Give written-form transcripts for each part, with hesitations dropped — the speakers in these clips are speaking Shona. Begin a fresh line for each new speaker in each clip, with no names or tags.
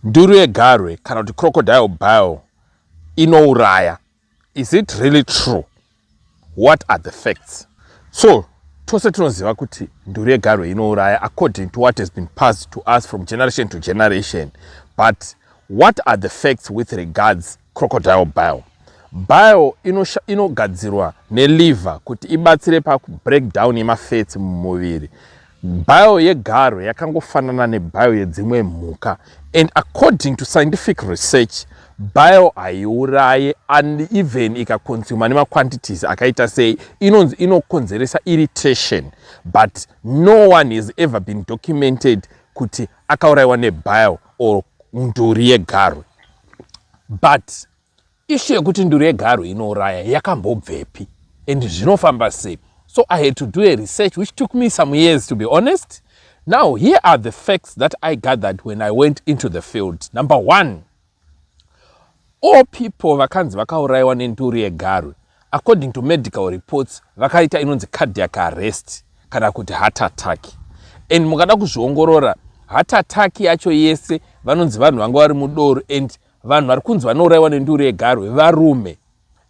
Nduru yegarwe kana kuti crocodile bile inouraya. Is it really true? What are the facts? So tose tinoziva kuti nduru yegarwe inouraya according to what has been passed to us from generation to generation, but what are the facts with regards crocodile bile? Bile inogadzirwa neliver kuti ibatsire pakubreakdown yemafats mumuviri. Bile yegarwe yakangofanana nebile yedzimwe mhuka, and according to scientific research, bile haiuraye, and even ikaconsuma nemaquantities akaita sei, inonzi inokonzeresa irritation, but no one has ever been documented kuti akaurayiwa nebile or nduri yegarwe. But issue yekuti nduru yegarwe inouraya yakambobvepi and zvinofamba sei? So I had to do a research which took me some years, to be honest. Now, here are the facts that I gathered when I went into the field. Number one, all people vakanzi vakaurayiwa nenduru yegarwe, according to medical reports, vakaita inonzi cardiac arrest kana kuti heart attack. And mukada kuzviongorora, heart attack yacho yese vanonzi vanhu vanga vari mudoro, and vanhu vari kunzi vanourayiwa nenduru yegarwe varume.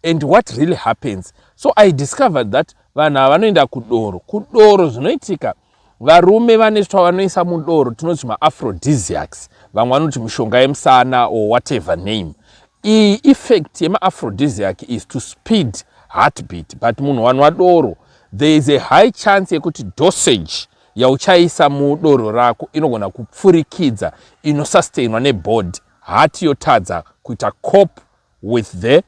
And what really happens? So I discovered that vanhu ava vanoenda kudoro. Kudoro zvinoitika, varume vane twavanoisa mudoro tinonzi maaphrodisiacs, vamwe vanoti mishonga yemusana or whatever name. Iyi effect yemaaphrodisiac is to speed heartbeat, but munhu wanwa doro, there is a high chance yekuti dosage yauchaisa mudoro rako inogona kupfurikidza inosustainwa nebody, heart yotadza kuita cope with the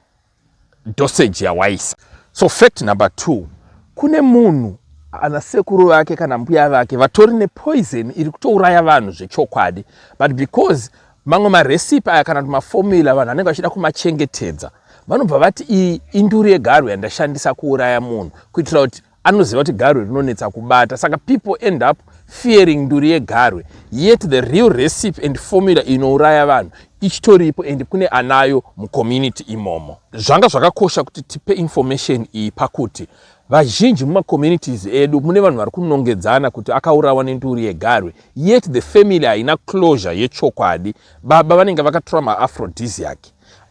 dosage yawaisa. So fact number two, kune munhu ana sekuru vake kana mbuya vake vatori nepoison iri kutouraya vanhu zvechokwadi, but because mamwe marecipe aya kana kuti maformula vanhu vanenge vachida kumachengetedza, vanobva vati iyi induru yegarwe yandashandisa kuuraya munhu, kuitira kuti anoziva kuti garwe rinonetsa kubata. Saka people end up fearing nduru yegarwe, yet the real recipe and formula inouraya vanhu ichitoripo and kune anayo mucommunity imomo. Zvanga zvakakosha kuti tipe information iyi pakuti vazhinji mumacommunities edu mune vanhu vari kunongedzana kuti akaurawa nenduru yegarwe, yet the family haina closure yechokwadi. Baba vanenge vakatora maaphrodisiac,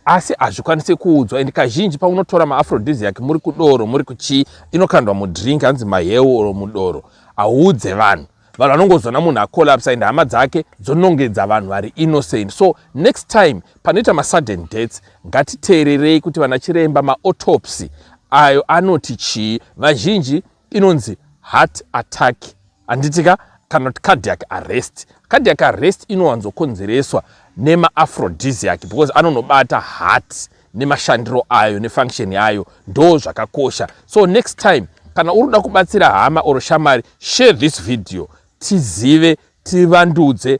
asi hazvikwanisi kuudzwa. And kazhinji paunotora maaphrodisiac muri kudoro, muri kuchii, inokandwa mudrink, hanzi maheu or mudoro, hauudze vanhu. Vanhu vanongozona munhu acollapsa and hama dzake dzonongedza vanhu vari innocent. So next time panoita masudden deaths, ngatiteererei kuti vana chiremba, maautopsy ayo anoti chii. Vazhinji inonzi heart attack, handitika, kana kuti cardiac arrest. Cardiac arrest inowanzokonzereswa nemaaphrodisiac because anonobata heart nemashandiro ayo nefunction yayo. Ndo zvakakosha. So next time kana uri kuda kubatsira hama or shamwari, share this video, tizive, tivandudze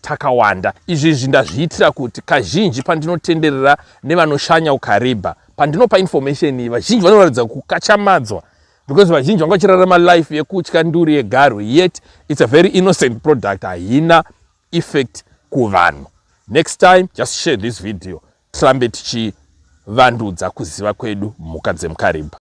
takawanda. Izvi ndazviitira kuti kazhinji pandinotenderera nevanoshanya kuKariba, pandinopa information iyi, vazhinji vanoratidza kukachamadzwa because vazhinji vanga vachirarama life yekutya nduru yegarwe, yet it's a very innocent product, haina effect kuvanhu. Next time just share this video, tirambe tichivandudza kuziva kwedu mhuka dzemuKariba.